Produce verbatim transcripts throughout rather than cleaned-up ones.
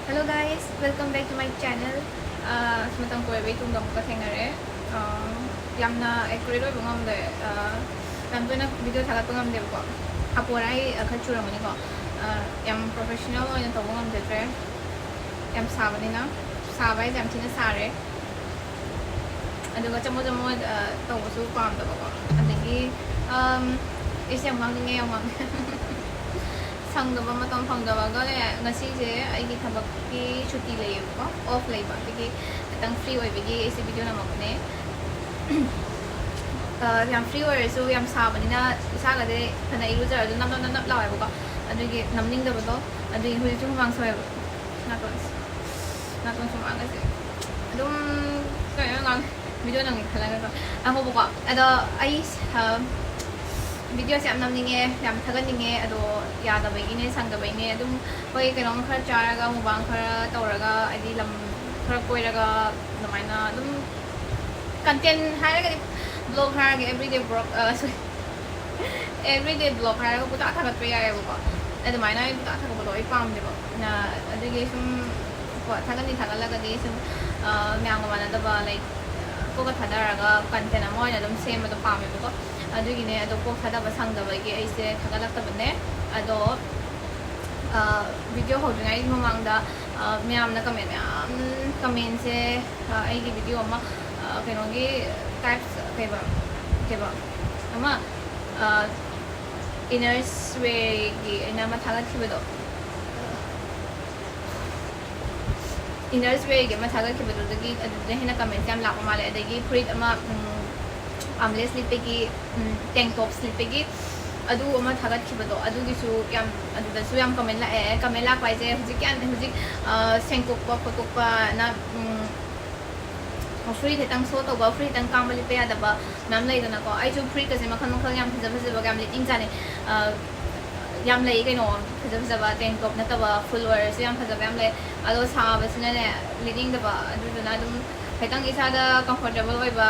Hello guys, welcome back to my channel. ꯑꯁ, ꯃꯇꯝ ꯀꯨꯏꯔꯕꯩ ꯇꯨꯡꯗ ꯑꯃꯨꯛꯀ ꯊꯦꯡꯅꯔꯦ꯫ ꯑ, ꯌꯥꯝꯅ accurate ꯑꯣꯏꯕ ꯉꯝꯗꯦ꯫ ꯑ, ꯌꯥꯝ ꯇꯣꯏꯅ video ꯊꯥꯒꯠꯄ ꯉꯝꯗꯦꯕꯀꯣ꯫ ꯍꯥꯄꯣꯔꯥꯏ, ꯑ, ꯈꯔ ꯆꯨꯔꯝꯒꯅꯤꯀꯣ꯫ ꯑ, ꯌꯥꯝ professional ꯑꯣꯏꯅ ꯇꯧꯕ ꯉꯝꯖꯗ꯭ꯔꯦ꯫ ꯌꯥꯝ ꯁꯥꯕꯅꯤꯅ꯫ ꯁꯥꯕ ꯍꯥꯏꯁꯦ ꯌꯥꯝ ꯊꯤꯅ ꯁꯥꯔꯦ꯫ ꯑꯗꯨꯒ ꯆꯃꯣꯠ ꯆꯃꯣꯠ, ꯑ, ꯇꯧꯕꯁꯨ ꯄꯥꯝꯗꯕꯀꯣ꯫ ꯑꯗꯒꯤ, ꯑꯝ, ꯑꯩꯁꯦ ꯌꯥꯝ ꯉꯥꯡꯅꯤꯡꯉꯦ, ꯌꯥꯝ ꯉꯥꯡꯅꯤꯡꯉꯦ꯫ ꯁꯪꯗꯕ, ꯃꯇꯝ ꯐꯪꯗꯕꯒꯅꯦ, ꯉꯁꯤꯁꯦ ꯑꯩꯒꯤ ꯊꯕꯛꯀꯤ ꯁꯨꯇꯤ ꯂꯩꯌꯦꯕꯀꯣ, off ꯂꯩꯕ, ꯑꯗꯨꯒꯤ ꯈꯤꯇꯪ free ꯑꯣꯏꯕꯒꯤ ꯑꯩꯁꯦ video ꯅꯝꯃꯛꯄꯅꯦ꯫ ꯑ, ꯌꯥꯝ free ꯑꯣꯏꯔꯁꯨ ꯌꯥꯝ ꯁꯥꯕꯅꯤꯅ ꯏꯁꯥꯒꯁꯦ ꯐꯅ ꯏꯔꯨꯖꯔꯁꯨ ꯅꯞ ꯅꯞ ꯅꯞ ꯅꯞ ꯂꯥꯎꯋꯦꯕꯀꯣ, ꯑꯗꯨꯒꯤ ꯅꯝꯅꯤꯡꯗꯕꯗꯣ, ꯑꯗꯨꯒꯤ ꯍꯧꯖꯤꯛꯁꯨ ꯍꯨꯃꯥꯡ ꯁꯧꯋꯦꯕ꯫ ꯅꯥꯇꯣꯟꯁꯦ, ꯅꯥꯇꯣꯟ ꯁꯨꯃꯥꯡꯒꯁꯦ ꯑꯗꯨꯝ ꯀꯩꯅꯣ ꯉꯥꯡ-, video ꯅꯝꯒꯦ ꯈꯜꯂꯒꯀꯣ꯫ ꯉꯥꯏꯈꯣꯕꯀꯣ꯫ ꯑꯗꯣ ꯑꯩ, ꯑ, videoꯁꯦ ꯌꯥꯝ ꯅꯝꯅꯤꯡꯉꯦ, ꯌꯥꯝ ꯊꯥꯒꯠꯅꯤꯡꯉꯦ, ꯑꯗꯣ ꯌꯥꯗꯕꯒꯤꯅꯦ, ꯁꯪꯗꯕꯩꯅꯦ꯫ ꯑꯗꯨꯝ ꯍꯣꯏ, ꯀꯩꯅꯣꯝ ꯈꯔ ꯆꯥꯔꯒ, mukbang ꯈꯔ ꯇꯧꯔꯒ, ꯍꯥꯏꯗꯤ ꯂꯝ ꯈꯔ ꯀꯣꯏꯔꯒ, ꯑꯗꯨꯃꯥꯏꯅ ꯑꯗꯨꯝ content ꯍꯥꯏꯔꯒꯗꯤ, vlog ꯍꯥꯏꯔꯒ everyday vlog, ꯑ, sorry, everyday vlog ꯍꯥꯏꯔꯒ ꯄꯨꯡꯊꯥ ꯊꯥꯒꯠꯄ ꯌꯥꯏꯑꯕꯀꯣ꯫ ꯑꯗꯨꯃꯥꯏꯅ ꯑꯩ ꯄꯨꯡꯊꯥ ꯊꯥꯒꯠꯄꯗꯣ ꯑꯩ ꯄꯥꯝꯗꯦꯕ꯫ ꯑ, ꯑꯗꯨꯒꯤ ꯁꯨꯝ, ꯀꯣ, ꯊꯥꯒꯠꯅꯤ ꯊꯥꯒꯠꯂꯒꯗꯤ ꯁꯨꯝ, ꯑ, ꯃꯌꯥꯝꯒ ꯃꯥꯟꯅꯗꯕ, like, ꯀꯣꯛꯀ ꯊꯥꯗꯔꯒ content ꯑꯃ ꯑꯣꯏꯅ ꯑꯗꯨꯝ ꯁꯦꯝꯕꯗꯣ ꯄꯥꯝꯃꯦꯕꯀꯣ꯫ ꯑꯗꯨꯒꯤꯅꯦ, ꯑꯗꯣ ꯀꯣꯛ ꯊꯥꯗꯕ ꯁꯪꯗꯕꯒꯤ ꯑꯩꯁꯦ ꯊꯥꯒꯠꯂꯛꯇꯕꯅꯦ꯫ ꯑꯗꯣ, ꯑ, video ꯍꯧꯗ꯭ꯔꯤꯉꯩꯒꯤ ꯃꯃꯥꯡꯗ, ꯑ, ꯃꯌꯥꯝꯅ comment ꯃꯌꯥꯝ, commentꯁꯦ, ꯑ, ꯑꯩꯒꯤ video ꯑꯃ, ꯑ, ꯀꯩꯅꯣꯒꯤ types, ꯀꯩꯕ, ꯀꯩꯕ, ꯑꯃ, ꯑ, inner wearꯒꯤ ꯑꯩꯅ ꯑꯃ ꯊꯥꯒꯠꯈꯤꯕꯗꯣ, inner wearꯒꯤ ꯑꯃ ꯊꯥꯒꯠꯈꯤꯕꯗꯨꯗꯒꯤ, ꯑꯗꯨꯗ ꯍꯦꯟꯅ comments ꯌꯥꯝ ꯂꯥꯛꯄ ꯃꯥꯜꯂꯦ꯫ ꯑꯗꯒꯤ ꯐꯨꯔꯤꯠ ꯑꯃ, ꯎꯝ, armless ꯂꯤꯠꯄꯒꯤ, ꯎꯝ, tank tops ꯂꯤꯠꯄꯒꯤ ꯑꯗꯨ ꯑꯃ ꯊꯥꯒꯠꯈꯤꯕꯗꯣ, ꯑꯗꯨꯒꯤꯁꯨ ꯌꯥꯝ, ꯑꯗꯨꯗꯁꯨ ꯌꯥꯝ comment ꯂꯥꯛꯑꯦ꯫ Comment ꯂꯥꯛꯄ ꯍꯥꯏꯁꯦ ꯍꯧꯖꯤꯛꯀꯤ ꯌꯥꯝ, ꯍꯧꯖꯤꯛ, ꯑ, ꯁꯦꯡꯇꯣꯛꯄ ꯈꯣꯠꯇꯣꯛꯄꯅ, ꯎꯝ, ꯐꯨꯔꯤꯠ ꯈꯤꯇꯪ show ꯇꯧꯕ, ꯐꯨꯔꯤꯠ ꯈꯤꯇꯪ ꯀꯥꯡꯕ ꯂꯤꯠꯄ ꯌꯥꯗꯕ ꯃꯌꯥꯝ ꯂꯩꯗꯅꯀꯣ꯫ ꯑꯩꯁꯨ ꯐꯨꯔꯤꯠꯀꯁꯦ ꯃꯈꯜ ꯃꯈꯜ ꯌꯥꯝ ꯐꯖ ꯐꯖꯕ ꯌꯥꯝ ꯂꯤꯠꯅꯤꯡꯖꯥꯠꯅꯤ꯫ ꯑ, ꯌꯥꯝ ꯂꯩ ꯀꯩꯅꯣ, ꯐꯖ ꯐꯖꯕ tank top ꯅꯠꯇꯕ full ꯑꯣꯏꯔꯁꯨ ꯌꯥꯝ ꯐꯖꯕ ꯌꯥꯝ ꯂꯩ꯫ ꯑꯗꯣ ꯁꯥꯕꯁꯤꯅꯅꯦ, ꯂꯤꯠꯅꯤꯡꯗꯕ, ꯑꯗꯨꯗꯨꯅ ꯑꯗꯨꯝ ꯈꯤꯇꯪ ꯏꯁꯥꯗ comfortable ꯑꯣꯏꯕ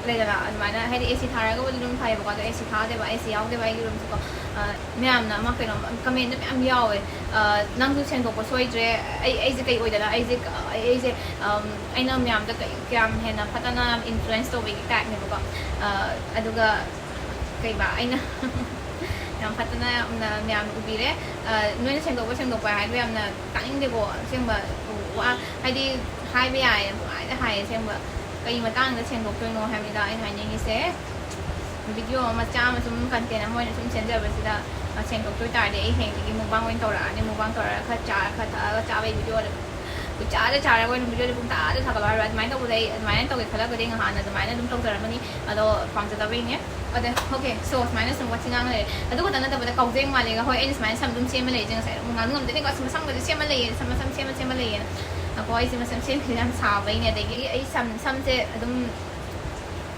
ꯂꯩꯗꯅ, ꯑꯗꯨꯃꯥꯏꯅ, ꯍꯥꯏꯗꯤ AC ꯊꯥꯔꯒꯕꯨꯗꯤ ꯑꯗꯨꯝ ꯐꯩꯌꯦꯕꯀꯣ, ꯑꯗꯣ AC ꯊꯥꯗꯦꯕ, AC ꯌꯥꯎꯗꯦꯕ ꯑꯩꯒꯤ roomꯁꯦꯀꯣ꯫ ꯑ, ꯃꯌꯥꯝꯅ ꯑꯃ ꯀꯩꯅꯣ comment ꯃꯌꯥꯝ ꯌꯥꯎꯋꯦ꯫ "ꯑ, ꯅꯪꯁꯨ ꯁꯦꯡꯗꯣꯛꯄ ꯁꯣꯏꯗ꯭ꯔꯦ, ꯑꯩ, ꯑꯩꯁꯦ ꯀꯩ ꯑꯣꯏꯗꯅ, ꯑꯩꯁꯦ, ꯑꯩ, ꯑꯩꯁꯦ, ꯑꯝ, ꯑꯩꯅ ꯃꯌꯥꯝꯗ ꯀꯩ, ꯀꯌꯥꯝ ꯍꯦꯟꯅ ꯐꯠꯇꯅ influence ꯇꯧꯕꯒꯤ type ꯅꯦꯕꯀꯣ꯫ ꯑ, ꯑꯗꯨꯒ ꯀꯩꯕ, ꯑꯩꯅ ꯌꯥꯝ ꯐꯠꯇꯅ ꯌꯥꯝꯅ ꯃꯌꯥꯝ ꯎꯕꯤꯔꯦ꯫ ꯑ, ꯅꯣꯏꯅ ꯁꯦꯡꯗꯣꯛꯄ, ꯁꯦꯡꯗꯣꯛꯄ ꯍꯥꯏꯗꯣ ꯌꯥꯝꯅ ꯇꯥꯅꯤꯡꯗꯦꯀꯣ꯫ ꯑꯁꯦꯡꯕ ꯋꯥ ꯍꯥꯏꯗꯤ ꯍꯥꯏꯕ ꯌꯥꯏ, ꯄꯨꯡꯍꯥꯏꯗ ꯍꯥꯏꯌꯦ꯫ ꯑꯁꯦꯡꯕ ꯀꯩ ꯃꯇꯥꯡꯗ ꯁꯦꯡꯗꯣꯛꯇꯣꯏꯅꯣ ꯍꯥꯏꯕꯅꯤꯗ ꯑꯩꯅ ꯍꯥꯏꯅꯤꯡꯉꯤꯁꯦ꯫ Video ꯃꯆꯥ ꯑꯃ ꯁꯨꯝ content ꯑꯃ ꯑꯣꯏꯅ ꯁꯨꯝ ꯁꯦꯝꯖꯕꯁꯤꯗ, ꯑ, ꯁꯦꯡꯗꯣꯛꯇꯣꯏ ꯇꯥꯔꯗꯤ ꯑꯩ ꯍꯌꯦꯡꯗꯒꯤ mukbang ꯑꯣꯏꯅ ꯇꯧꯔꯛꯑꯅꯤ꯫ Mukbang ꯇꯧꯔꯒ ꯈꯔ ꯆꯥꯔ ꯈꯔ ꯊꯛꯑꯒ ꯆꯥꯕꯒꯤ video ꯑꯗꯨꯝ ꯄꯨꯡꯆꯥꯗ ꯆꯥꯔꯒ ꯑꯣꯏꯅ video ꯗꯤ ꯄꯨꯡꯊꯥꯗ ꯊꯥꯒꯠꯂꯣ ꯍꯥꯏꯔꯣ꯫ ꯑꯗꯨꯃꯥꯏꯅ ꯇꯧꯕꯗ ꯑꯩ ꯑꯗꯨꯃꯥꯏꯅ ꯇꯧꯒꯦ ꯈꯜꯂꯒꯗꯤ ꯉꯍꯥꯟꯅ ꯑꯗꯨꯃꯥꯏꯅ ꯑꯗꯨꯝ ꯇꯧꯖꯔꯝꯃꯅꯤ꯫ ꯑꯗꯣ ꯄꯥꯝꯖꯗꯕꯩꯅꯦ꯫ ꯑꯗ, okay, so ꯁꯨꯃꯥꯏꯅ ꯁꯨꯝ ꯋꯥꯊꯤ ꯉꯥꯡ ꯂꯩꯔꯦ꯫ ꯑꯗꯨ ꯈꯛꯇ ꯅꯠꯇꯕꯗ ꯀꯥꯎꯖꯦꯡ ꯃꯥꯜꯂꯦꯒ, ꯍꯣꯏ, ꯑꯩꯅ ꯁꯨꯃꯥꯏꯅ ꯁꯝ ꯑꯗꯨꯝ ꯁꯦꯝꯃ ꯂꯩꯔꯤꯁꯦ ꯉꯁꯥꯏ ꯑꯃꯨꯛ ꯉꯥꯡ ꯉꯝꯗꯣꯏꯅꯤꯀꯣ, ꯑꯁ, ꯃꯁꯝꯒꯁꯦ ꯁꯦꯝꯃ ꯂꯩꯌꯦ, ꯁꯝ, ꯃꯁꯝ ꯁꯦꯝꯃ, ꯁꯦꯝꯃ ꯂꯩꯌꯦꯅ꯫ ꯑꯀꯣ, ꯑꯩꯁꯦ ꯃꯁꯝ ꯁꯦꯝꯈꯤꯕꯁꯦ ꯌꯥꯝ ꯁꯥꯕꯩꯅꯦ꯫ ꯑꯗꯒꯤ ꯑꯩ ꯁꯝ, ꯁꯝꯁꯦ ꯑꯗꯨꯝ,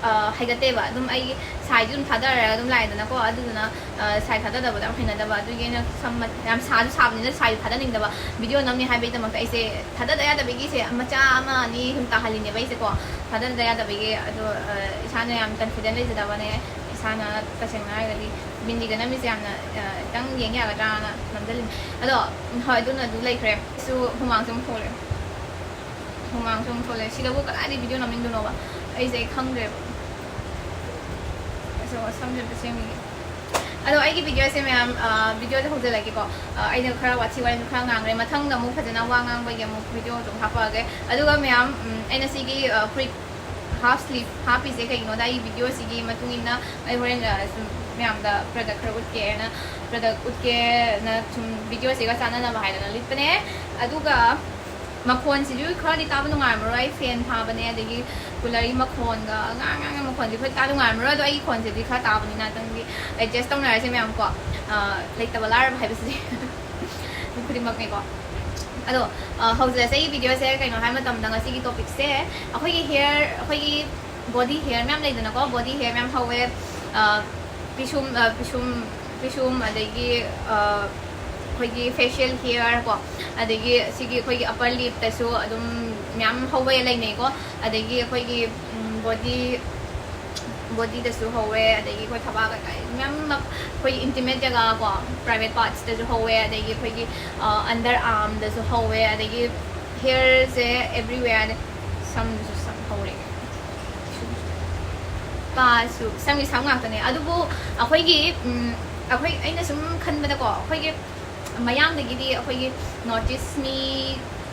ꯑ, ꯍꯩꯒꯠꯇꯦꯕ꯫ ꯑꯗꯨꯝ ꯑꯩꯒꯤ sideꯁꯦ ꯑꯗꯨꯝ ꯊꯥꯗꯔꯒ ꯑꯗꯨꯝ ꯂꯥꯛꯑꯦꯗꯅꯀꯣ꯫ ꯑꯗꯨꯗꯨꯅ, ꯑ, side ꯊꯥꯗꯗꯕꯗꯣ ꯌꯥꯝ ꯍꯩꯅꯗꯕ꯫ ꯑꯗꯨꯒꯤ ꯑꯩꯅ ꯁꯝ ꯃ-, ꯌꯥꯝ ꯁꯥꯁꯨ ꯁꯥꯕꯅꯤꯅ side ꯊꯥꯗꯅꯤꯡꯗꯕ꯫ Video ꯅꯝꯅꯤ ꯍꯥꯏꯕꯒꯤꯗꯃꯛꯇ ꯑꯩꯁꯦ ꯊꯥꯗꯗ ꯌꯥꯗꯕꯒꯤ ꯁꯦ ꯃꯆꯥ ꯑꯃ ꯑꯅꯤ ꯁꯨꯝ ꯇꯥꯍꯜꯂꯤꯅꯦꯕ ꯑꯩꯁꯦꯀꯣ꯫ ꯊꯥꯗꯗ ꯌꯥꯗꯕꯒꯤ꯫ ꯑꯗꯣ, ꯑ, ꯏꯁꯥꯅ ꯌꯥꯝ confident ꯂꯩꯖꯗꯕꯅꯦ꯫ ꯏꯁꯥꯅ ꯇꯁꯦꯡꯅ ꯍꯥꯏꯔꯒꯗꯤ ꯃꯤꯟꯗꯤꯒ ꯅꯝꯃꯤꯁꯦ ꯌꯥꯝꯅ, ꯑ, ꯈꯤꯇꯪ ꯌꯦꯡ ꯌꯥꯒꯗ꯭ꯔꯥꯅ ꯅꯝꯖꯜꯂꯤꯅꯦ꯫ ꯑꯗꯣ, ꯍꯣꯏ, ꯑꯗꯨꯅ ꯑꯗꯨ ꯂꯩꯈ꯭ꯔꯦ꯫ ꯑꯩꯁꯨ ꯍꯨꯃꯥꯡꯁꯦ ꯑꯃꯨꯛ ꯊꯣꯛꯂꯦ꯫ ꯍꯨꯃꯥꯡꯁꯨ ꯑꯃꯨꯛ ꯊꯣꯛꯂꯦ꯫ ꯁꯤꯗꯕꯨ ꯀꯗꯥꯏꯗꯒꯤ video ꯅꯝꯅꯤꯡꯗꯣꯏꯅꯣꯕ? ꯑꯩꯁꯦ ꯑꯩ ꯈꯪꯗ꯭ꯔꯦꯕ꯫ ꯑꯁ, ꯁꯝꯁꯦ ꯑꯝꯇ ꯁꯦꯝꯈꯤꯒꯦ꯫ ꯑꯗꯣ ꯑꯩꯒꯤ videoꯁꯦ ꯃꯌꯥꯝ, ꯑ, videoꯁꯦ ꯍꯧꯖꯤꯜꯂꯒꯦꯀꯣ꯫ ꯑ, ꯑꯩꯅ ꯈꯔ ꯋꯥꯊꯤ ꯋꯥꯔꯦꯝ ꯈꯔ ꯉꯥꯡꯈ꯭ꯔꯦ꯫ ꯃꯊꯪꯗ ꯑꯃꯨꯛ ꯐꯖꯅ ꯋꯥ ꯉꯥꯡꯕꯒꯤ ꯑꯃꯨꯛ video ꯑꯗꯨꯝ ꯍꯥꯞꯄꯛꯑꯒꯦ꯫ ꯑꯗꯨꯒ ꯃꯌꯥꯝ, ꯎꯝ, ꯑꯩꯅ ꯁꯤꯒꯤ, ꯑ, ꯐꯨꯔꯤꯠ half sleeve ꯍꯥꯞꯄꯤꯁꯦ ꯀꯩꯒꯤꯅꯣꯗ ꯑꯩ videoꯁꯤꯒꯤ ꯃꯇꯨꯡ ꯏꯟꯅ ꯑꯩ ꯍꯣꯔꯦꯟ, ꯑ, ꯁꯨꯝ ꯃꯌꯥꯝꯗ product ꯈꯔ ꯎꯠꯀꯦꯅ, product ꯎꯠꯀꯦꯅ ꯁꯨꯝ videoꯁꯤꯒ ꯆꯥꯟꯅꯅꯕ ꯍꯥꯏꯗꯅ ꯂꯤꯠꯄꯅꯦ꯫ ꯑꯗꯨꯒ ꯃꯈꯣꯟꯁꯤꯁꯨ ꯈꯔꯗꯤ ꯇꯥꯕ ꯅꯨꯡꯉꯥꯏꯔꯝꯃꯔꯣꯏ, ꯑꯩ fan ꯊꯥꯕꯅꯦ, ꯑꯗꯒꯤ coolerꯒꯤ ꯃꯈꯣꯟꯒ ꯑꯉꯥꯡ ꯑꯉꯥꯡꯒꯤ ꯃꯈꯣꯟꯁꯦ ꯈꯔ ꯇꯥꯕ ꯅꯨꯡꯉꯥꯏꯔꯝꯃꯔꯣꯏ꯫ ꯑꯗꯣ ꯑꯩꯒꯤ ꯈꯣꯟꯁꯤꯗꯤ ꯈꯔ ꯇꯥꯕꯅꯤꯅ ꯉꯥꯛꯇꯪꯗꯤ adjust ꯇꯧꯅꯔꯁꯦ ꯃꯌꯥꯝ ꯀꯣ꯫ ꯑ, ꯂꯩꯇꯕ ꯂꯥꯏꯔꯕ ꯍꯥꯏꯕꯁꯤꯗꯤ ꯃꯤ ꯈꯨꯗꯤꯡꯃꯛꯅꯤꯀꯣ꯫ ꯑꯗꯣ, ꯑ, ꯍꯧꯖꯤꯛ ꯑꯩꯒꯤ videoꯁꯦ ꯀꯩꯅꯣ ꯍꯥꯏꯕ ꯃꯇꯝꯗ ꯉꯁꯤꯒꯤ topicꯁꯦ ꯑꯩꯈꯣꯏꯒꯤ hair, ꯑꯩꯈꯣꯏꯒꯤ body hair ꯃꯌꯥꯝ ꯂꯩꯗꯅꯀꯣ, body hair ꯃꯌꯥꯝ ꯍꯧꯋꯦ꯫ ꯑ, ꯄꯤꯁꯨꯝ, ꯑ, ꯄꯤꯁꯨꯝ, ꯄꯤꯁꯨꯝ, ꯑꯗꯒꯤ, ꯑ, ꯑꯩꯈꯣꯏꯒꯤ facial hair ꯀꯣ, ꯑꯗꯒꯤ ꯁꯤꯒꯤ ꯑꯩꯈꯣꯏꯒꯤ upper lipꯇꯁꯨ ꯑꯗꯨꯝ ꯃꯌꯥꯝ ꯍꯧꯕ ꯂꯩꯅꯩꯀꯣ, ꯑꯗꯒꯤ ꯑꯩꯈꯣꯏꯒꯤ, ꯎꯝ, body, ꯕꯣꯗꯤꯗꯁꯨ ꯍꯧꯋꯦ, ꯑꯗꯒꯤ ꯑꯩꯈꯣꯏ ꯊꯕꯥꯛ ꯀꯩꯀꯥ ꯃꯌꯥꯝ ꯑꯃ ꯑꯩꯈꯣꯏꯒꯤ ꯏꯟꯇꯤꯃꯦꯠ ꯖꯒꯥ ꯀꯣ, ꯄ꯭ꯔꯥꯏꯚꯦꯠ ꯄꯥꯔꯠꯁꯇꯁꯨ ꯍꯧꯋꯦ, ꯑꯗꯒꯤ ꯑꯩꯈꯣꯏꯒꯤ ꯑꯟꯗꯔ ꯑꯥꯔꯝꯗꯁꯨ ꯍꯧꯋꯦ, ꯑꯗꯒꯤ ꯍꯤꯌꯔꯁꯦ ꯑꯦꯕ꯭ꯔꯤꯋꯦꯌꯔ, ꯁꯝꯁꯨ ꯁꯝ ꯍꯧꯔꯦ, ꯄꯥꯁꯨ ꯁꯝꯒꯤ ꯁꯝ ꯉꯥꯛꯇꯅꯦ꯫ ꯑꯗꯨꯕꯨ ꯑꯩꯈꯣꯏꯒꯤ ꯎꯝ, ꯑꯩꯈꯣꯏ, ꯑꯩꯅ ꯁꯨꯝ ꯈꯟꯕꯗꯀꯣ, ꯑꯩꯈꯣꯏꯒꯤ ꯃꯌꯥꯝꯗꯒꯤꯗꯤ ꯑꯩꯈꯣꯏꯒꯤ ꯅꯣꯔꯠ ꯏꯁ ꯃꯤ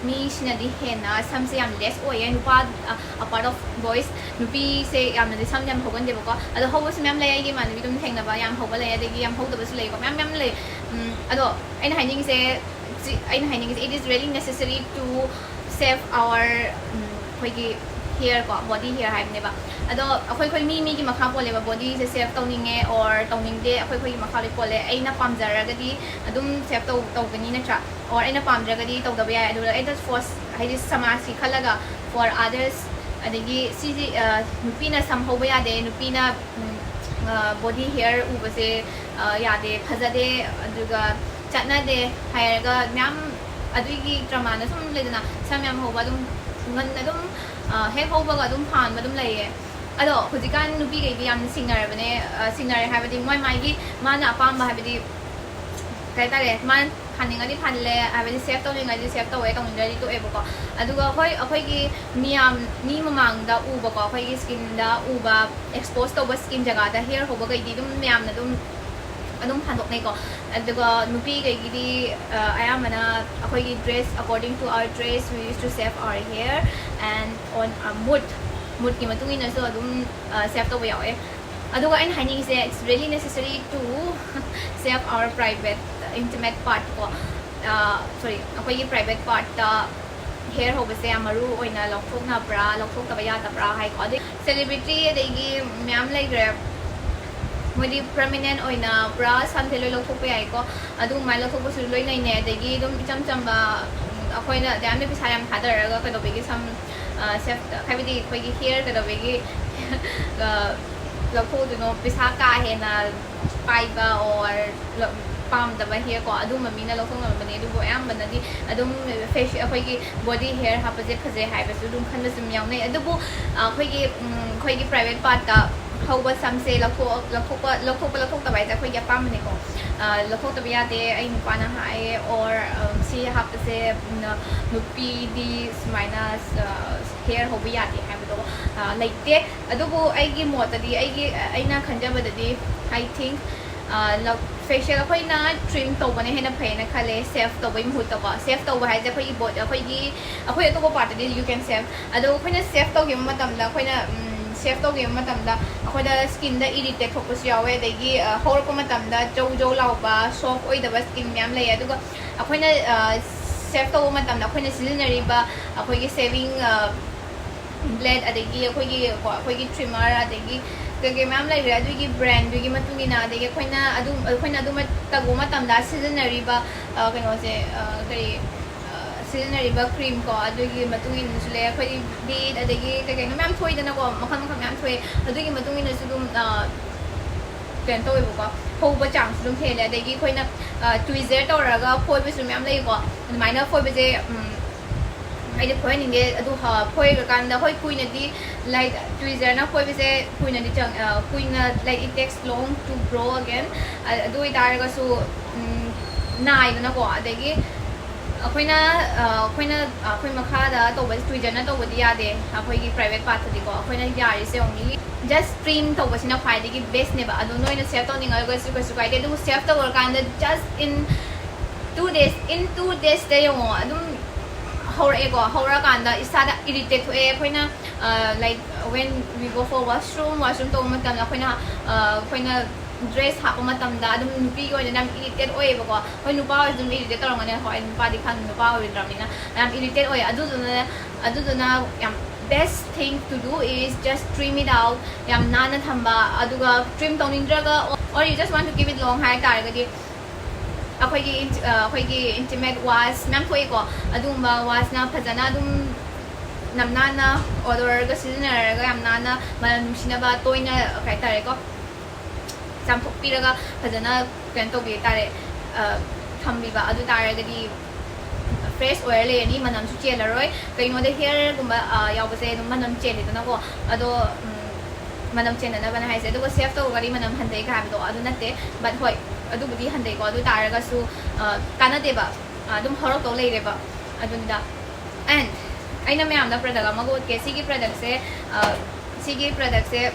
ꯃꯤꯁꯤꯅꯗꯤ ꯍꯦꯟꯅ ꯁꯝꯁꯦ ꯌꯥꯝ ꯂꯦꯁ ꯑꯣꯏꯌꯦ꯫ ꯅꯨꯄꯥ, ꯑ part of boys, ꯅꯨꯄꯤꯁꯦ ꯌꯥꯝꯅꯗꯤ ꯁꯝ ꯌꯥꯝ ꯍꯧꯒꯟꯗꯦꯕꯀꯣ꯫ ꯑꯗꯣ ꯍꯧꯕꯁꯨ ꯃꯌꯥꯝ ꯂꯩ, ꯑꯩꯒꯤ ꯏꯃꯥꯟꯅꯕꯤ ꯑꯗꯨꯝ ꯊꯦꯡꯅꯕ ꯌꯥꯝ ꯍꯧꯕ ꯂꯩ, ꯑꯗꯒꯤ ꯌꯥꯝ ꯍꯧꯗꯕꯁꯨ ꯂꯩꯀꯣ, ꯃꯌꯥꯝ ꯃꯌꯥꯝ ꯂꯩ꯫ ꯎꯝ, ꯑꯗꯣ ꯑꯩꯅ ꯍꯥꯏꯅꯤꯡꯉꯤꯁꯦ, ꯁꯤ, ꯑꯩꯅ ꯍꯥꯏꯅꯤꯡꯉꯤꯁꯦ, it is really necessary to save our, ꯎꯝ, ꯑꯩꯈꯣꯏꯒꯤ ꯍꯤꯌꯔ ꯀꯣ, ꯕꯣꯗꯤ ꯍꯤꯌꯔ ꯍꯥꯏꯕꯅꯦꯕ꯫ ꯑꯗꯣ ꯑꯩꯈꯣꯏ, ꯑꯩꯈꯣꯏ ꯃꯤ ꯃꯤꯒꯤ ꯃꯈꯥ ꯄꯣꯜꯂꯦꯕ, ꯕꯣꯗꯤꯁꯦ ꯁꯦꯞ ꯇꯧꯅꯤꯡꯉꯦ ꯑꯣꯔ ꯇꯧꯅꯤꯡꯗꯦ, ꯑꯩꯈꯣꯏ, ꯑꯩꯈꯣꯏꯒꯤ ꯃꯈꯥ ꯂꯣꯏ ꯄꯣꯜꯂꯦ꯫ ꯑꯩꯅ ꯄꯥꯝꯖꯔꯒꯗꯤ ꯑꯗꯨꯝ ꯁꯦꯞ ꯇꯧ ꯇꯧꯒꯅꯤ, ꯅꯠꯇ꯭ꯔꯥ? ꯑꯣꯔ ꯑꯩꯅ ꯄꯥꯝꯗ꯭ꯔꯒꯗꯤ ꯇꯧꯗꯕ ꯌꯥꯏ꯫ ꯑꯗꯨꯒ ꯑꯩꯅ ꯐꯣꯔꯁ, ꯍꯥꯏꯗꯤ ꯁꯃꯥꯖꯀꯤ ꯈꯜꯂꯒ, for others, ꯑꯗꯒꯤ ꯁꯤꯁꯤ, ꯑ, ꯅꯨꯄꯤꯅ ꯁꯝ ꯍꯧꯕ ꯌꯥꯗꯦ, ꯅꯨꯄꯤꯅ, ꯎꯝ, ꯑ, ꯕꯣꯗꯤ ꯍꯤꯌꯔ ꯎꯕꯁꯦ, ꯑ, ꯌꯥꯗꯦ, ꯐꯖꯗꯦ, ꯑꯗꯨꯒ ꯆꯠꯅꯗꯦ ꯍꯥꯏꯔꯒ ꯃꯌꯥꯝ, ꯑꯗꯨꯒꯤ ꯗ꯭ꯔꯃꯥꯅ ꯁꯨꯝ ꯂꯩꯗꯅ, ꯁꯝ ꯌꯥꯝ ꯍꯧꯕ ꯑꯗꯨꯝ, ꯉꯟꯅ ꯑꯗꯨꯝ, ꯑ, ꯍꯦꯛ ꯍꯧꯕꯒ ꯑꯗꯨꯝ ꯐꯥꯟꯕ ꯑꯗꯨꯝ ꯂꯩꯌꯦ꯫ ꯑꯗꯣ ꯍꯧꯖꯤꯛꯀꯥꯟ ꯅꯨꯄꯤꯈꯩꯗꯤ ꯌꯥꯝꯅ ꯁꯤꯡꯅꯔꯕꯅꯦ, ꯑ, ꯁꯤꯡꯅꯔꯦ ꯍꯥꯏꯕꯗꯤ ꯃꯣꯏ ꯃꯥꯏꯒꯤ ꯃꯥꯅ ꯑꯄꯥꯝꯕ, ꯍꯥꯏꯕꯗꯤ ꯀꯩ ꯍꯥꯏꯇꯥꯔꯦ, ꯃꯥꯅ ꯐꯥꯅꯤꯡꯉꯗꯤ ꯐꯥꯅꯤꯡꯂꯦ, ꯍꯥꯏꯕꯗꯤ ꯁꯦꯞ ꯇꯧꯅꯤꯡꯉꯗꯤ ꯁꯦꯞ ꯇꯧꯋꯦ, ꯇꯧꯅꯤꯡꯗ꯭ꯔꯗꯤ ꯇꯣꯛꯑꯦꯕꯀꯣ꯫ ꯑꯗꯨꯒ ꯍꯣꯏ, ꯑꯩꯈꯣꯏꯒꯤ ꯃꯤꯌꯥꯝ, ꯃꯤ ꯃꯃꯥꯡꯗ ꯎꯕꯀꯣ, ꯑꯩꯈꯣꯏꯒꯤ ꯁ꯭ꯀꯤꯟꯗ ꯎꯕ, ꯑꯦꯛꯁꯄꯣꯖ ꯇꯧꯕ ꯁ꯭ꯀꯤꯟ ꯖꯒꯥꯗ ꯍꯤꯌꯔ ꯍꯧꯕꯈꯩꯗꯤ ꯑꯗꯨꯝ ꯃꯌꯥꯝꯅ ꯑꯗꯨꯝ, ꯑꯗꯨꯝ ꯐꯥꯟꯗꯣꯛꯅꯩꯀꯣ꯫ ꯑꯗꯨꯒ ꯅꯨꯄꯤꯈꯩꯒꯤꯗꯤ, ꯑ, ꯑꯌꯥꯝꯕꯅ ꯑꯩꯈꯣꯏꯒꯤ dress, according to our dress, we used to save our hair and on our mood, moodꯀꯤ ꯃꯇꯨꯡ ꯏꯟꯅꯁꯨ ꯑꯗꯨꯝ, ꯑ, ꯁꯦꯞ ꯇꯧꯕ ꯌꯥꯎꯋꯦ꯫ ꯑꯗꯨꯒ ꯑꯩꯅ ꯍꯥꯏꯅꯤꯡꯉꯤꯁꯦ, it's really necessary to save our private, intimate part ꯀꯣ꯫ ꯑ, sorry, ꯑꯩꯈꯣꯏꯒꯤ ꯄ꯭ꯔꯥꯏꯚꯦꯠ ꯄꯥꯔꯠꯇ ꯍꯤꯌꯔ ꯍꯧꯕꯁꯦ ꯌꯥꯝ ꯃꯔꯨ ꯑꯣꯏꯅ ꯂꯧꯊꯣꯛꯅꯕ꯭ꯔꯥ, ꯂꯧꯊꯣꯛꯇꯕ ꯌꯥꯗꯕ꯭ꯔꯥ ꯍꯥꯏꯀꯣ꯫ ꯑꯗꯩ ꯁꯦꯂꯤꯕ꯭ꯔꯤꯇꯤ ꯑꯗꯒꯤ ꯃꯌꯥꯝ ꯂꯩꯈ꯭ꯔꯦ, ꯃꯣꯏꯗꯤ ꯄꯔꯃꯤꯅꯦꯟ ꯑꯣꯏꯅ ꯄꯨꯔꯥ ꯁꯝꯁꯦ ꯂꯣꯏ ꯂꯧꯊꯣꯛꯄ ꯌꯥꯏꯀꯣ꯫ ꯑꯗꯨꯃꯥꯏꯅ ꯂꯧꯊꯣꯛꯄꯁꯨ ꯂꯣꯏ ꯂꯩꯅꯩ꯫ ꯑꯗꯒꯤ ꯑꯗꯨꯝ ꯏꯆꯝ ꯆꯝꯕ, ꯎꯝ, ꯑꯩꯈꯣꯏꯅ ꯑꯗꯨꯌꯥꯝꯅ ꯄꯩꯁꯥ ꯌꯥꯝ ꯊꯥꯗꯔꯒ ꯀꯩꯗꯧꯕꯒꯤ ꯁꯝ, ꯑ, ꯁꯦꯞ, ꯍꯥꯏꯕꯗꯤ ꯑꯩꯈꯣꯏꯒꯤ ꯍꯤꯌꯔ ꯀꯩꯗꯧꯕꯒꯤ, ꯑ, ꯂꯧꯊꯣꯛꯎꯗꯣꯏꯅꯣ? ꯄꯩꯁꯥ ꯀꯥ ꯍꯦꯟꯅ ꯄꯥꯏꯕ ꯑꯣꯔ ꯄꯥꯝꯗꯕ ꯍꯤꯌꯔ ꯀꯣ, ꯑꯗꯨꯝꯕ ꯃꯤꯅ ꯂꯧꯊꯣꯛꯅꯔꯝꯕꯅꯦ꯫ ꯑꯗꯨꯕꯨ ꯑꯌꯥꯝꯕꯅꯗꯤ ꯑꯗꯨꯝ ꯐꯦꯁ-, ꯑꯩꯈꯣꯏꯒꯤ ꯕꯣꯗꯤ ꯍꯤꯌꯔ ꯍꯥꯞꯄꯁꯦ ꯐꯖꯩ ꯍꯥꯏꯕꯁꯨ ꯑꯗꯨꯝ ꯈꯟꯕꯁꯨ ꯑꯗꯨꯝ ꯌꯥꯎꯅꯩ꯫ ꯑꯗꯨꯕꯨ, ꯑ, ꯑꯩꯈꯣꯏꯒꯤ, ꯎꯝ, ꯑꯩꯈꯣꯏꯒꯤ ꯄ꯭ꯔꯥꯏꯚꯦꯠ ꯄꯥꯔꯠꯇ ꯍꯧꯕ ꯁꯝꯁꯦ ꯂꯧꯊꯣꯛ ꯂꯧꯊꯣꯛꯄ ꯂꯧꯊꯣꯛꯄ ꯂꯧꯊꯣꯛꯇꯕ ꯍꯥꯏꯁꯦ ꯑꯩꯈꯣꯏꯒꯤ ꯑꯄꯥꯝꯕꯅꯤꯀꯣ꯫ ꯑ, ꯂꯧꯊꯣꯛꯇꯕ ꯌꯥꯗꯦ, ꯑꯩ ꯅꯨꯄꯥꯅ ꯍꯥꯏꯌꯦ, or, um, ꯁꯤ ꯍꯥꯞꯄꯁꯦ, ꯎꯝ, ꯅꯨꯄꯤꯗꯤ ꯁꯨꯃꯥꯏꯅ, ꯑ, ꯍꯦꯌꯔ ꯍꯧꯕ ꯌꯥꯗꯦ ꯍꯥꯏꯕꯗꯣ, ꯑ, ꯂꯩꯇꯦ꯫ ꯑꯗꯨꯕꯨ ꯑꯩꯒꯤ ꯃꯣꯠꯇꯗꯤ, ꯑꯩꯒꯤ, ꯑꯩꯅ ꯈꯟꯖꯕꯗꯗꯤ, I think, ꯑ, ꯂꯧ- facial ꯑꯩꯈꯣꯏꯅ trim ꯇꯧꯕꯅ ꯍꯦꯟꯅ ꯐꯩꯌꯦꯅ ꯈꯜꯂꯦ, shave ꯇꯧꯕꯩ ꯃꯍꯨꯠꯇꯀꯣ꯫ Shave ꯇꯧꯕ ꯍꯥꯏꯁꯦ ꯑꯩꯈꯣꯏꯒꯤ ꯕꯣꯗꯤ, ꯑꯩꯈꯣꯏꯒꯤ, ꯑꯩꯈꯣꯏ ꯑꯇꯣꯞꯄ part ꯇꯗꯤ you can shave꯫ ꯑꯗꯣ ꯑꯩꯈꯣꯏꯅ shave ꯇꯧꯈꯤꯕ ꯃꯇꯝꯗ, ꯑꯩꯈꯣꯏꯅ, ꯎꯝ, shave ꯇꯧꯈꯤꯕ ꯃꯇꯝꯗ ꯑꯩꯈꯣꯏꯗ skin ꯗ irritate ꯊꯣꯛꯄꯁꯨ ꯌꯥꯎꯋꯦ, ꯑꯗꯒꯤ, ꯑ, ꯍꯧꯔꯛꯄ ꯃꯇꯝꯗ ꯖꯧ ꯖꯧ ꯂꯥꯎꯕ, soft ꯑꯣꯏꯗꯕ skin ꯃꯌꯥꯝ ꯂꯩꯌꯦ꯫ ꯑꯗꯨꯒ ꯑꯩꯈꯣꯏꯅ, ꯑ, shave ꯇꯧꯕ ꯃꯇꯝꯗ ꯑꯩꯈꯣꯏꯅ ꯁꯤꯖꯤꯟꯅꯔꯤꯕ ꯑꯩꯈꯣꯏꯒꯤ shaving, ꯑ, blade, ꯑꯗꯒꯤ ꯑꯩꯈꯣꯏꯒꯤ, ꯀꯣ, ꯑꯩꯈꯣꯏꯒꯤ trimmer, ꯑꯗꯒꯤ ꯀꯩꯀꯩ ꯃꯌꯥꯝ ꯂꯩꯈ꯭ꯔꯦ, ꯑꯗꯨꯒꯤ brand ꯗꯨꯒꯤ ꯃꯇꯨꯡ ꯏꯟꯅ, ꯑꯗꯒꯤ ꯑꯩꯈꯣꯏꯅ ꯑꯗꯨꯝ, ꯑꯩꯈꯣꯏꯅ ꯑꯗꯨ ꯃ- ꯇꯧꯕ ꯃꯇꯝꯗ ꯁꯤꯖꯤꯟꯅꯔꯤꯕ, ꯑ, ꯀꯩꯅꯣꯁꯦ, ꯑ, ꯀꯔꯤ, ꯑ, ꯁꯤꯖꯤꯟꯅꯔꯤꯕ cream ꯀꯣ, ꯑꯗꯨꯒꯤ ꯃꯇꯨꯡ ꯏꯟꯅꯁꯨ ꯂꯩ꯫ ꯑꯩꯈꯣꯏꯗꯤ bead, ꯑꯗꯒꯤ ꯀꯩ ꯀꯩꯅꯣ ꯃꯌꯥꯝ ꯊꯣꯛꯏꯗꯅꯀꯣ, ꯃꯈꯜ ꯃꯈꯜ ꯃꯌꯥꯝ ꯊꯣꯛꯑꯦ꯫ ꯑꯗꯨꯒꯤ ꯃꯇꯨꯡ ꯏꯟꯅꯁꯨ ꯑꯗꯨꯝ, ꯑ, ꯀꯩꯅꯣ ꯇꯧꯋꯦꯕꯀꯣ, ꯍꯧꯕ ꯆꯥꯡꯁꯨ ꯑꯗꯨꯝ ꯍꯦꯜꯂꯦ꯫ ꯑꯗꯒꯤ ꯑꯩꯈꯣꯏꯅ, ꯑ, tweezer ꯇꯧꯔꯒ ꯐꯣꯏꯕꯁꯨ ꯃꯌꯥꯝ ꯂꯩꯀꯣ꯫ ꯑꯗꯨꯃꯥꯏꯅ ꯐꯣꯏꯕꯁꯦ, ꯎꯝ, ꯑꯩꯗꯤ ꯐꯣꯏꯍꯟꯅꯤꯡꯗꯦ꯫ ꯑꯗꯨ, ꯑ, ꯐꯣꯏꯈ꯭ꯔꯀꯥꯟꯗ, ꯍꯣꯏ, ꯀꯨꯏꯅꯗꯤ, like, tweezer ꯅ ꯐꯣꯏꯕꯁꯦ ꯀꯨꯏꯅꯗꯤ ꯆꯪ-, ꯑ, ꯀꯨꯏꯅ, like, it takes long to grow again꯫ ꯑ-, ꯑꯗꯨ ꯑꯣꯏꯇꯥꯔꯒꯁꯨ, ꯎꯝ, ꯅꯥꯏꯗꯅꯀꯣ꯫ ꯑꯗꯒꯤ ꯑꯩꯈꯣꯏꯅ, ꯑ, ꯑꯩꯈꯣꯏꯅ, ꯑ, ꯑꯩꯈꯣꯏ ꯃꯈꯥꯗ ꯇꯧꯕꯁꯦ tweezer ꯅ ꯇꯧꯕꯗꯤ ꯌꯥꯗꯦ, ꯑꯩꯈꯣꯏꯒꯤ private part ꯇꯗꯤꯀꯣ꯫ ꯑꯩꯈꯣꯏꯅ ꯌꯥꯔꯤꯁꯦ only just trim ꯇꯧꯕꯁꯤꯅ ꯈ꯭ꯋꯥꯏꯗꯒꯤ best ꯅꯦꯕ꯫ ꯑꯗꯣ ꯅꯣꯏꯅ shave ꯇꯧꯅꯤꯡꯉꯒꯁꯨ ꯀꯩꯁꯨ ꯀꯥꯏꯗꯦ, ꯑꯗꯨꯕꯨ shave ꯇꯧꯔꯀꯥꯟꯗ just in two days, in two days ꯇ ꯌꯦꯡꯉꯣ, ꯑꯗꯨꯝ ꯍꯧꯔꯛꯑꯦꯀꯣ꯫ ꯍꯧꯔꯛꯑꯀꯥꯟꯗ ꯏꯁꯥꯗ irritate ꯊꯣꯛꯑꯦ꯫ ꯑꯩꯈꯣꯏꯅ, ꯑ, like, when we go for washroom, washroom ꯇꯧꯕ ꯃꯇꯝꯗ ꯑꯩꯈꯣꯏꯅ, ꯑ, ꯑꯩꯈꯣꯏꯅ dress ꯍꯥꯞꯄ ꯃꯇꯝꯗ ꯑꯗꯨꯝ ꯅꯨꯄꯤꯒꯤ ꯑꯣꯏꯅ ꯌꯥꯝ irritate ꯑꯣꯏꯌꯦꯕꯀꯣ꯫ ꯍꯣꯏ, ꯅꯨꯄꯥ ꯑꯣꯏꯔꯁꯨ ꯑꯗꯨꯝ irritate ꯇꯧꯔꯝꯒꯅꯤ꯫ ꯍꯣꯏ, ꯅꯨꯄꯥꯗꯤ ꯈꯪꯗꯦ, ꯅꯨꯄꯥ ꯑꯣꯏꯔꯨꯗ꯭ꯔꯕꯅꯤꯅ ꯌꯥꯝ irritate ꯑꯣꯏꯌꯦ꯫ ꯑꯗꯨꯗꯨꯅ, ꯑꯗꯨꯗꯨꯅ ꯌꯥꯝ best thing to do is just trim it out. ꯌꯥꯝ ꯅꯥꯟꯅ ꯊꯝꯕ, ꯑꯗꯨꯒ trim ꯇꯧꯅꯤꯡꯗ꯭ꯔꯒ, or you just want to keep it long ꯍꯥꯏ ꯇꯥꯔꯒꯗꯤ, ꯑꯩꯈꯣꯏꯒꯤ ꯏꯟ-, ꯑ, ꯑꯩꯈꯣꯏꯒꯤ intimate wash ꯃꯌꯥꯝ ꯊꯣꯛꯏꯀꯣ꯫ ꯑꯗꯨꯒꯨꯝꯕ wash ꯅ ꯐꯖꯅ ꯑꯗꯨꯝ ꯌꯥꯝ ꯅꯥꯟꯅ odor ꯒ ꯁꯤꯖꯤꯟꯅꯔꯒ ꯌꯥꯝ ꯅꯥꯟꯅ ꯃꯅꯝ ꯅꯨꯡꯁꯤꯅꯕ ꯇꯣꯏꯅ, ꯀꯩ ꯍꯥꯏꯇꯥꯔꯦꯀꯣ, ꯆꯥꯝꯊꯣꯛꯄꯤꯔꯒ ꯐꯖꯅ ꯀꯩꯅꯣ ꯇꯧꯕꯤ ꯇꯥꯔꯦ, ꯑ, ꯊꯝꯕꯤꯕ꯫ ꯑꯗꯨ ꯇꯥꯔꯒꯗꯤ fresh ꯑꯣꯏꯔ ꯂꯩꯔꯅꯤ, ꯃꯅꯝꯁꯨ ꯆꯦꯜꯂꯔꯣꯏ꯫ ꯀꯩꯅꯣꯗ hair ꯒꯨꯝꯕ, ꯑ, ꯌꯥꯎꯕꯁꯦ ꯑꯗꯨꯝ ꯃꯅꯝ ꯆꯦꯜꯂꯤꯗꯅꯀꯣ꯫ ꯑꯗꯣ, ꯎꯝ, ꯃꯅꯝ ꯆꯦꯟꯗꯅꯕꯅ ꯍꯥꯏꯁꯦ꯫ ꯑꯗꯨꯒ ꯁꯦꯚ ꯇꯧꯔꯒꯗꯤ ꯃꯅꯝ ꯍꯟꯊꯩ ꯀꯥꯏ ꯍꯥꯏꯕꯗꯣ ꯑꯗꯨ ꯅꯠꯇꯦ꯫ But ꯍꯣꯏ, ꯑꯗꯨꯕꯨꯗꯤ ꯍꯟꯊꯩꯀꯣ, ꯑꯗꯨ ꯇꯥꯔꯒꯁꯨ ꯑ, ꯀꯥꯟꯅꯗꯦꯕ꯫ ꯑ, ꯑꯗꯨꯝ ꯍꯧꯔꯛꯇꯧ ꯂꯩꯔꯦꯕ꯫ ꯑꯗꯨꯅꯤꯗ꯫ And ꯑꯩꯅ ꯃꯌꯥꯝꯗ ꯄ꯭ꯔꯗꯛ ꯑꯃꯒ ꯎꯠꯀꯦ꯫ ꯁꯤꯒꯤ ꯄ꯭ꯔꯗꯛꯁꯦ ꯑ, ꯁꯤꯒꯤ ꯄ꯭ꯔꯗꯛꯁꯦ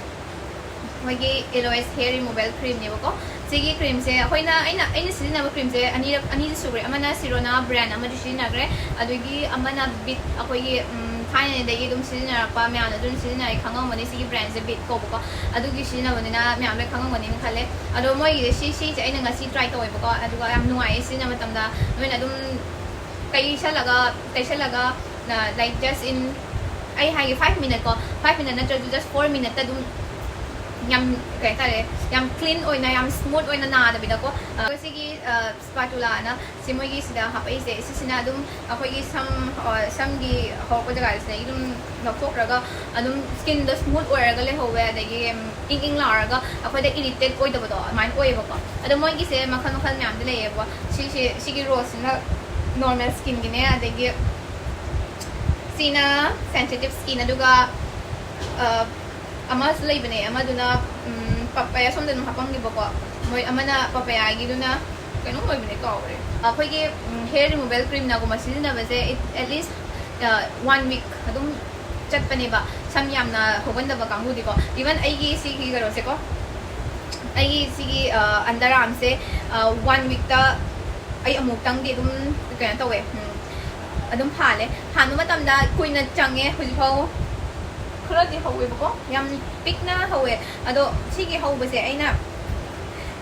ꯃꯣꯏꯒꯤ Eloise hair removal creamꯅꯦꯕꯀꯣ꯫ ꯁꯤꯒꯤ ꯀ꯭ꯔꯤꯝꯁꯦ ꯑꯩꯈꯣꯏꯅ ꯑꯩꯅ ꯑꯩꯅ ꯁꯤꯖꯤꯟꯅꯕ ꯀ꯭ꯔꯤꯝꯁꯦ ꯑꯅꯤꯔꯛ ꯑꯅꯤꯗꯤ ꯁꯨꯈ꯭ꯔꯦ꯫ ꯑꯃꯅ Sirona brand ꯑꯃꯗꯤ ꯁꯤꯖꯤꯟꯅꯈ꯭ꯔꯦ, ꯑꯗꯒꯤ ꯑꯃꯅ Bit, ꯑꯩꯈꯣꯏꯒꯤ ꯎꯝ, ꯊꯥꯏꯅꯗꯒꯤ ꯑꯗꯨꯝ ꯁꯤꯖꯤꯟꯅꯔꯛꯄ, ꯃꯌꯥꯝꯅ ꯑꯗꯨꯝ ꯁꯤꯖꯤꯟꯅꯔꯦ, ꯈꯪꯉꯝꯒꯅꯤ꯫ ꯁꯤꯒꯤ brandꯁꯦ Bit ꯀꯧꯕꯀꯣ꯫ ꯑꯗꯨꯒꯤ ꯁꯤꯖꯤꯟꯅꯕꯅꯤꯅ ꯃꯌꯥꯝ ꯂꯣꯏ ꯈꯪꯉꯝꯒꯅꯤꯅ ꯈꯜꯂꯦ꯫ ꯑꯗꯣ ꯃꯣꯏꯒꯤꯁꯦ ꯁꯤ ꯁꯤꯁꯦ ꯑꯩꯅ ꯉꯁꯤ ꯇ꯭ꯔꯥꯏ ꯇꯧꯋꯦꯕꯀꯣ꯫ ꯑꯗꯨꯒ ꯌꯥꯝ ꯅꯨꯡꯉꯥꯏꯌꯦ ꯁꯤꯖꯤꯟꯅꯕ ꯃꯇꯝꯗ꯫ ꯅꯣꯏꯅ ꯑꯗꯨꯝ ꯇꯩꯁꯜꯂꯒ ꯇꯩꯁꯜꯂꯒ, like, just in, ꯑꯩ ꯍꯥꯏꯒꯦ, five minute ꯀꯣ, five minute ꯅꯠꯇ꯭ꯔꯁꯨ just four minute ꯑꯗꯨꯝ ꯌꯥꯝ, ꯀꯩ ꯍꯥꯏꯇꯥꯔꯦ, ꯌꯥꯝ ꯀ꯭ꯂꯤꯟ ꯑꯣꯏꯅ, ꯌꯥꯝ ꯁ꯭ꯃꯨꯠ ꯑꯣꯏꯅ ꯅꯥꯗꯕꯤꯗꯀꯣ꯫ ꯑ, ꯁꯤꯒꯤ ꯁ꯭ꯄꯥꯇꯨꯂꯥꯅ ꯁꯤ ꯃꯣꯏꯒꯤ ꯁꯤꯗ ꯍꯥꯞꯄꯛꯏꯁꯦ, ꯁꯤꯁꯤꯅ ꯑꯗꯨꯝ ꯑꯩꯈꯣꯏꯒꯤ ꯁꯝ, ꯑ, ꯁꯝꯒꯤ ꯍꯧꯔꯛꯄ ꯖꯒꯥꯁꯤꯗꯒꯤ ꯑꯗꯨꯝ ꯂꯧꯊꯣꯛꯈ꯭ꯔꯒ ꯑꯗꯨꯝ ꯁ꯭ꯀꯤꯟꯗꯣ ꯁ꯭ꯃꯨꯠ ꯑꯣꯏꯔꯒ ꯂꯩꯍꯧꯋꯦ꯫ ꯑꯗꯒꯤ ꯏꯪ ꯏꯪ ꯂꯥꯎꯔꯒ ꯑꯩꯈꯣꯏꯗ ꯏꯔꯤꯇꯦꯠ ꯑꯣꯏꯗꯕꯗꯣ ꯑꯗꯨꯃꯥꯏꯅ ꯑꯣꯏꯌꯦꯕꯀꯣ꯫ ꯑꯗꯣ ꯃꯣꯏꯒꯤꯁꯦ ꯃꯈꯜ ꯃꯈꯜ ꯃꯌꯥꯝꯗꯤ ꯂꯩꯌꯦꯕꯀꯣ꯫ ꯁꯤꯁꯦ, ꯁꯤꯒꯤ ꯔꯣꯁꯁꯤꯅ ꯅꯣꯔꯃꯦꯜ ꯁ꯭ꯀꯤꯟꯒꯤꯅꯦ, ꯑꯗꯒꯤ ꯁꯤꯅ ꯁꯦꯟꯁꯤꯇꯤꯞ ꯁ꯭ꯀꯤꯟ, ꯑꯗꯨꯒ ꯑ, ꯑꯃꯁꯨ ꯂꯩꯕꯅꯦ, ꯑꯃꯗꯨꯅ ꯎꯝ, ꯄꯄꯌꯥ ꯁꯣꯝꯗ ꯑꯗꯨꯝ ꯍꯥꯞꯄꯝꯒꯦꯕꯀꯣ꯫ ꯃꯣꯏ ꯑꯃꯅ ꯄꯄꯌꯥꯒꯤꯗꯨꯅ ꯀꯩꯅꯣꯝ ꯑꯣꯏꯕꯅꯦ, ꯀꯥꯎꯔꯦ꯫ ꯑꯩꯈꯣꯏꯒꯤ ꯎꯝ, hair removal creamꯅꯒꯨꯝꯕ ꯁꯤꯖꯤꯟꯅꯕꯁꯦ, it, at least ꯑ, one week ꯑꯗꯨꯝ ꯆꯠꯄꯅꯦꯕ, ꯁꯝ ꯌꯥꯝꯅ ꯍꯧꯒꯟꯗꯕ ꯀꯥꯡꯕꯨꯗꯤꯀꯣ꯫ Even ꯑꯩꯒꯤ ꯁꯤꯒꯤ ꯀꯩꯅꯣꯁꯦꯀꯣ, ꯑꯩꯒꯤ ꯁꯤꯒꯤ ꯑ, under armꯁꯦ ꯑ, one weekꯇ ꯑꯩ ꯑꯃꯨꯛꯇꯪꯗꯤ ꯑꯗꯨꯝ ꯀꯩꯅꯣ ꯇꯧꯋꯦ, ꯎꯝ, ꯑꯗꯨꯝ ꯐꯥꯜꯂꯦ꯫ ꯐꯥꯟꯕ ꯃꯇꯝꯗ ꯀꯨꯏꯅ ꯆꯪꯉꯦ꯫ ꯍꯧꯖꯤꯛꯐꯥꯎ ꯈꯔꯗꯤ ꯍꯧꯋꯦꯕꯀꯣ, ꯌꯥꯝ ꯄꯤꯛꯅ ꯍꯧꯋꯦ꯫ ꯑꯗꯣ ꯁꯤꯒꯤ ꯍꯧꯕꯁꯦ ꯑꯩꯅ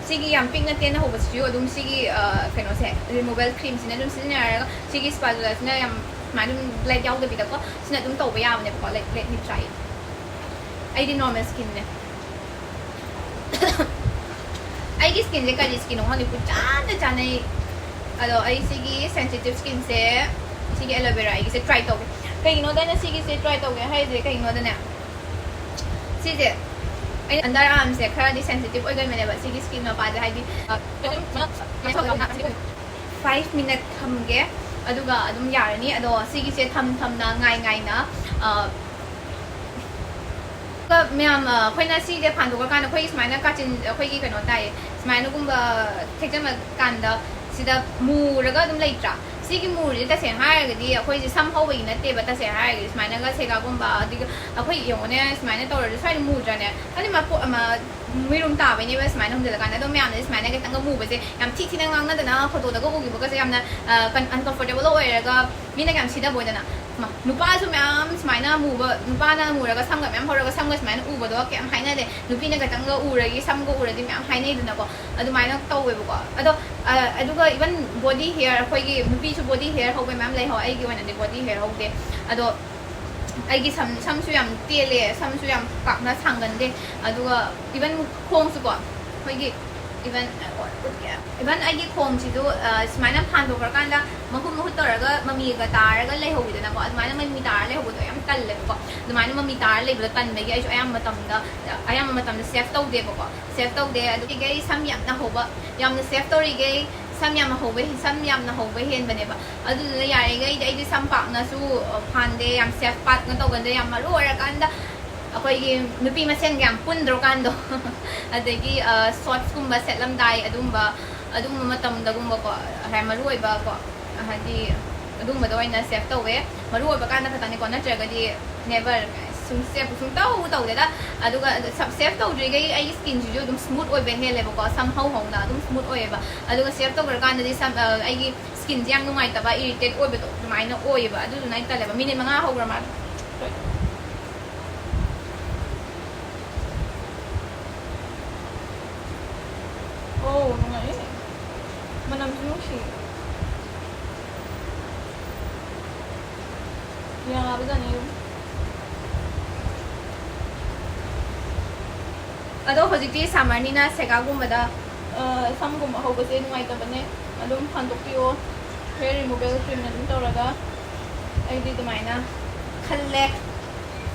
ꯁꯤꯒꯤ ꯌꯥꯝ ꯄꯤꯛꯅ ꯇꯦꯟꯅ ꯍꯧꯕꯁꯤꯁꯨ ꯑꯗꯨꯝ ꯁꯤꯒꯤ ꯑ, ꯀꯩꯅꯣꯁꯦ, ꯔꯤꯃꯨꯚꯦꯜ ꯀ꯭ꯔꯤꯝꯁꯤꯅ ꯑꯗꯨꯝ ꯁꯤꯖꯤꯟꯅꯔꯒ, ꯁꯤꯒꯤ ꯁ꯭ꯄꯥꯇꯨꯂꯥꯁꯤꯅ ꯌꯥꯝ ꯁꯨꯃꯥꯏꯅ ꯑꯗꯨꯝ ꯕ꯭ꯂꯦꯟ ꯌꯥꯎꯗꯕꯤꯗꯀꯣ, ꯁꯤꯅ ꯑꯗꯨꯝ ꯇꯧꯕ ꯌꯥꯕꯅꯦꯕꯀꯣ꯫ Let, let me try it. ꯑꯩꯗꯤ ꯅꯣꯔꯃꯦꯜ ꯁ꯭ꯀꯤꯟꯅꯦ꯫ ꯑꯩꯒꯤ ꯁ꯭ꯀꯤꯟꯁꯦ ꯀꯔꯤ ꯁ꯭ꯀꯤꯟꯅꯣ ꯈꯪꯗꯦ, ꯄꯨꯡꯆꯥꯟꯗ ꯆꯥꯟꯅꯩ꯫ ꯑꯗꯣ ꯑꯩ ꯁꯤꯒꯤ ꯁꯦꯟꯁꯤꯇꯤꯞ ꯁ꯭ꯀꯤꯟꯁꯦ, ꯁꯤꯒꯤ ꯑꯦꯂꯣꯚꯦꯔꯥ ꯑꯩꯒꯤꯁꯦ ꯇ꯭ꯔꯥꯏ ꯇꯧꯒꯦ꯫ ꯀꯩꯒꯤꯅꯣꯗ ꯑꯩꯅ ꯁꯤꯒꯤꯁꯦ ꯇ꯭ꯔꯥꯏ ꯇꯧꯒꯦ ꯍꯥꯏꯁꯦ, ꯀꯩꯒꯤꯅꯣꯗꯅꯦ, ꯁꯤꯁꯦ ꯑꯩ ꯑꯟꯗꯔ ꯑꯥꯔꯝꯁꯦ ꯈꯔꯗꯤ ꯁꯦꯟꯁꯤꯇꯤꯞ ꯑꯣꯏꯒꯟꯕꯅꯦꯕ, ꯁꯤꯒꯤ ꯁ꯭ꯀꯤꯟ ꯃꯄꯥꯁꯦ, ꯍꯥꯏꯗꯤ, ꯑ, five minute ꯊꯝꯒꯦ, ꯑꯗꯨꯒ ꯑꯗꯨꯝ ꯌꯥꯔꯅꯤ꯫ ꯑꯗꯣ ꯁꯤꯒꯤꯁꯦ ꯊꯝ ꯊꯝꯅ, ꯉꯥꯏ ꯉꯥꯏꯅ, ꯑ, ꯑꯗꯨꯒ ꯃꯌꯥꯝ, ꯑ, ꯑꯩꯈꯣꯏꯅ ꯁꯤꯁꯦ ꯐꯥꯟꯗꯣꯛꯈ꯭ꯔꯀꯥꯟꯗ ꯑꯩꯈꯣꯏꯒꯤ ꯁꯨꯃꯥꯏꯅ ꯀꯥꯆꯤꯟ, ꯑꯩꯈꯣꯏꯒꯤ ꯀꯩꯅꯣ ꯇꯥꯏꯌꯦ, ꯁꯨꯃꯥꯏꯅꯒꯨꯝꯕ ꯊꯦꯛꯆꯟꯕ ꯀꯥꯟꯗ ꯁꯤꯗ ꯃꯨꯔꯒ ꯑꯗꯨꯝ ꯂꯩꯇ꯭ꯔꯥ? ꯁꯤꯒꯤ ꯃꯨꯔꯤꯁꯦ ꯇꯁꯦꯡꯅ ꯍꯥꯏꯔꯒꯗꯤ ꯑꯩꯈꯣꯏꯁꯦ ꯁꯝ ꯍꯧꯕꯒꯤ ꯅꯠꯇꯦꯕ꯫ ꯇꯁꯦꯡꯅ ꯍꯥꯏꯔꯒꯗꯤ ꯁꯨꯃꯥꯏꯅꯒ ꯁꯦꯒꯥꯒꯨꯝꯕ, ꯑꯗꯒꯤ ꯑꯩꯈꯣꯏ ꯌꯦꯡꯉꯨꯅꯦ, ꯁꯨꯃꯥꯏꯅ ꯇꯧꯔꯁꯨ ꯁ꯭ꯋꯥꯏꯗ ꯃꯨꯗ꯭ꯔꯅꯦ? ꯍꯥꯏꯗꯤ ꯃꯄꯣ-, ꯑꯃ, ꯃꯤꯔꯨꯝ ꯇꯥꯕꯩꯅꯦꯕ ꯁꯨꯃꯥꯏꯅ ꯍꯨꯝꯖꯤꯜꯂꯀꯥꯟꯗ꯫ ꯑꯗꯣ ꯃꯌꯥꯝꯅꯗꯤ ꯁꯨꯃꯥꯏꯅ ꯈꯤꯇꯪꯒ ꯃꯨꯕꯁꯦ ꯌꯥꯝ ꯊꯤ ꯊꯤꯅ ꯉꯥꯡꯅꯗꯅ, ꯐꯣꯇꯣꯗꯒ ꯎꯈꯤꯕꯒꯁꯦ ꯌꯥꯝꯅ, ꯑ, ꯀꯟ-, uncomfortable ꯑꯣꯏꯔꯒ ꯃꯤꯅ ꯌꯥꯝ ꯁꯤꯗꯕ ꯑꯣꯏꯗꯅ꯫ ꯃ-, ꯅꯨꯄꯥꯁꯨ ꯃꯌꯥꯝ ꯁꯨꯃꯥꯏꯅ ꯃꯨꯕ, ꯅꯨꯄꯥꯅ ꯃꯨꯔꯒ ꯁꯝꯒ ꯃꯌꯥꯝ ꯍꯧꯔꯒ ꯁꯝꯒ ꯁꯨꯃꯥꯏꯅ ꯎꯕꯗꯣ ꯀꯌꯥꯝ ꯍꯥꯏꯅꯗꯦ꯫ ꯅꯨꯄꯤꯅ ꯈꯤꯇꯪꯒ ꯎꯔꯒꯤ ꯁꯝꯒ ꯎꯔꯗꯤ ꯃꯌꯥꯝ ꯍꯥꯏꯅꯩꯗꯅꯀꯣ꯫ ꯑꯗꯨꯃꯥꯏꯅ ꯇꯧꯋꯦꯕꯀꯣ꯫ ꯑꯗꯣ, ꯑ, ꯑꯗꯨꯒ even body hair, ꯑꯩꯈꯣꯏꯒꯤ ꯅꯨꯄꯤꯁꯨ body hair ꯍꯧꯕ ꯃꯌꯥꯝ ꯂꯩꯍꯧ, ꯑꯩꯒꯤ ꯑꯣꯏꯅꯗꯤ body hair ꯍꯧꯗꯦ꯫ ꯑꯗꯣ ꯑꯩꯒꯤ ꯁꯝ, ꯁꯝꯁꯨ ꯌꯥꯝ ꯇꯦꯜꯂꯦ, ꯁꯝꯁꯨ ꯌꯥꯝ ꯄꯥꯛꯅ ꯁꯥꯡꯒꯟꯗꯦ꯫ ꯑꯗꯨꯒ even ꯈꯣꯡꯁꯨꯀꯣ, ꯑꯩꯈꯣꯏꯒꯤ even, even ꯑꯩꯒꯤ ꯈꯣꯡꯁꯤꯁꯨ, ꯑ, ꯁꯨꯃꯥꯏꯅ ꯐꯥꯟꯗꯣꯛꯈ꯭ꯔꯀꯥꯟꯗ ꯃꯍꯨꯠ ꯃꯍꯨꯠ ꯇꯧꯔꯒ ꯃꯃꯤꯒ ꯇꯥꯔꯒ ꯂꯩꯍꯧꯋꯤꯗꯅꯀꯣ꯫ ꯑꯗꯨꯃꯥꯏꯅ ꯃꯃꯤ ꯇꯥꯔ ꯂꯩꯍꯧꯕꯗꯣ ꯌꯥꯝ ꯇꯜꯂꯦꯕꯀꯣ꯫ ꯑꯗꯨꯃꯥꯏꯅ ꯃꯃꯤ ꯇꯥꯔ ꯂꯩꯕꯗꯣ ꯇꯟꯕꯒꯤ ꯑꯩꯁꯨ ꯑꯌꯥꯝꯕ ꯃꯇꯝꯗ, ꯑꯌꯥꯝꯕ ꯃꯇꯝꯗ shave ꯇꯧꯗꯦꯕꯀꯣ꯫ Shave ꯇꯧꯗꯦ꯫ ꯑꯗꯨꯒꯤ ꯑꯩ ꯁꯝ ꯌꯥꯝꯅ ꯍꯧꯕ, ꯌꯥꯝꯅ shave ꯇꯧꯔꯤꯈꯩ ꯁꯝ ꯌꯥꯝꯅ ꯍꯧꯕ, ꯁꯝ ꯌꯥꯝꯅ ꯍꯧꯕ ꯍꯦꯟꯕꯅꯦꯕ꯫ ꯑꯗꯨꯗꯨꯅ ꯌꯥꯔꯤꯈꯩꯗꯤ ꯑꯩꯗꯤ ꯁꯝ ꯄꯥꯛꯅꯁꯨ, ꯑ, ꯐꯥꯟꯗꯦ, ꯌꯥꯝ shave ꯄꯥꯛꯅ ꯇꯧꯒꯟꯗꯦ꯫ ꯌꯥꯝ ꯃꯔꯨ ꯑꯣꯏꯔꯀꯥꯟꯗ ꯑꯩꯈꯣꯏꯒꯤ ꯅꯨꯄꯤ ꯃꯁꯦꯟꯒ ꯌꯥꯝ ꯄꯨꯟꯗ꯭ꯔꯣꯀꯥꯟꯗꯣ꯫ ꯑꯗꯒꯤ, ꯑ, shortsꯀꯨꯝꯕ ꯁꯦꯠꯂꯝꯗꯥꯏ, ꯑꯗꯨꯝꯕ, ꯑꯗꯨꯝꯕ ꯃꯇꯝꯗꯒꯨꯝꯕꯀꯣ, ꯌꯥꯝ ꯃꯔꯨ ꯑꯣꯏꯕꯀꯣ, ꯍꯥꯏꯗꯤ ꯑꯗꯨꯝꯕꯗ ꯑꯣꯏꯅ shave ꯇꯧꯋꯦ꯫ ꯃꯔꯨ ꯑꯣꯏꯕ ꯀꯥꯟꯗ ꯈꯛꯇꯅꯤꯀꯣ, ꯅꯠꯇ꯭ꯔꯒꯗꯤ never꯫ ꯁꯨꯝ shave ꯁꯨꯡꯇꯧ ꯇꯧꯗꯦꯗ꯫ ꯑꯗꯨꯒ ꯁꯝ shave ꯇꯧꯗ꯭ꯔꯤꯈꯩ ꯑꯩꯒꯤ skinꯁꯤꯁꯨ ꯑꯗꯨꯝ smooth ꯑꯣꯏꯕ ꯍꯦꯜꯂꯦꯕꯀꯣ, ꯁꯝ ꯍꯧ ꯍꯧꯅ ꯑꯗꯨꯝ smooth ꯑꯣꯏꯌꯦꯕ꯫ ꯑꯗꯨꯒ shave ꯇꯧꯈ꯭ꯔꯀꯥꯟꯗꯗꯤ ꯁꯝ, ꯑ, ꯑꯩꯒꯤ skinꯁꯦ ꯌꯥꯝ ꯅꯨꯡꯉꯥꯏꯇꯕ, irritate ꯑꯣꯏꯕꯗꯣ ꯑꯗꯨꯃꯥꯏꯅ ꯑꯣꯏꯌꯦꯕ꯫ ꯑꯗꯨꯗꯨꯅ ꯑꯩ ꯇꯜꯂꯦꯕ꯫ Minute ꯃꯉꯥ ꯍꯧꯈ꯭ꯔ ꯃꯥꯜꯂꯦ꯫ ꯑꯣ, ꯅꯨꯡꯉꯥꯏꯌꯦ꯫ ꯃꯅꯝꯁꯨ ꯅꯨꯡꯁꯤ꯫ ꯌꯥꯕꯖꯥꯠꯅꯤ ꯑꯗꯨꯝ꯫ ꯑꯗꯣ ꯍꯧꯖꯤꯛꯇꯤ summerꯅꯤꯅ ꯁꯦꯒꯥꯒꯨꯝꯕꯗ, ꯑ, ꯁꯝꯒꯨꯝꯕ ꯍꯧꯕꯁꯦ ꯅꯨꯡꯉꯥꯏꯇꯕꯅꯦ꯫ ꯑꯗꯨꯝ ꯐꯥꯟꯗꯣꯛꯄꯤꯌꯣ, hair removal creamꯅ ꯑꯗꯨꯝ ꯇꯧꯔꯒ꯫ ꯑꯩꯗꯤ ꯑꯗꯨꯃꯥꯏꯅ ꯈꯜꯂꯦ꯫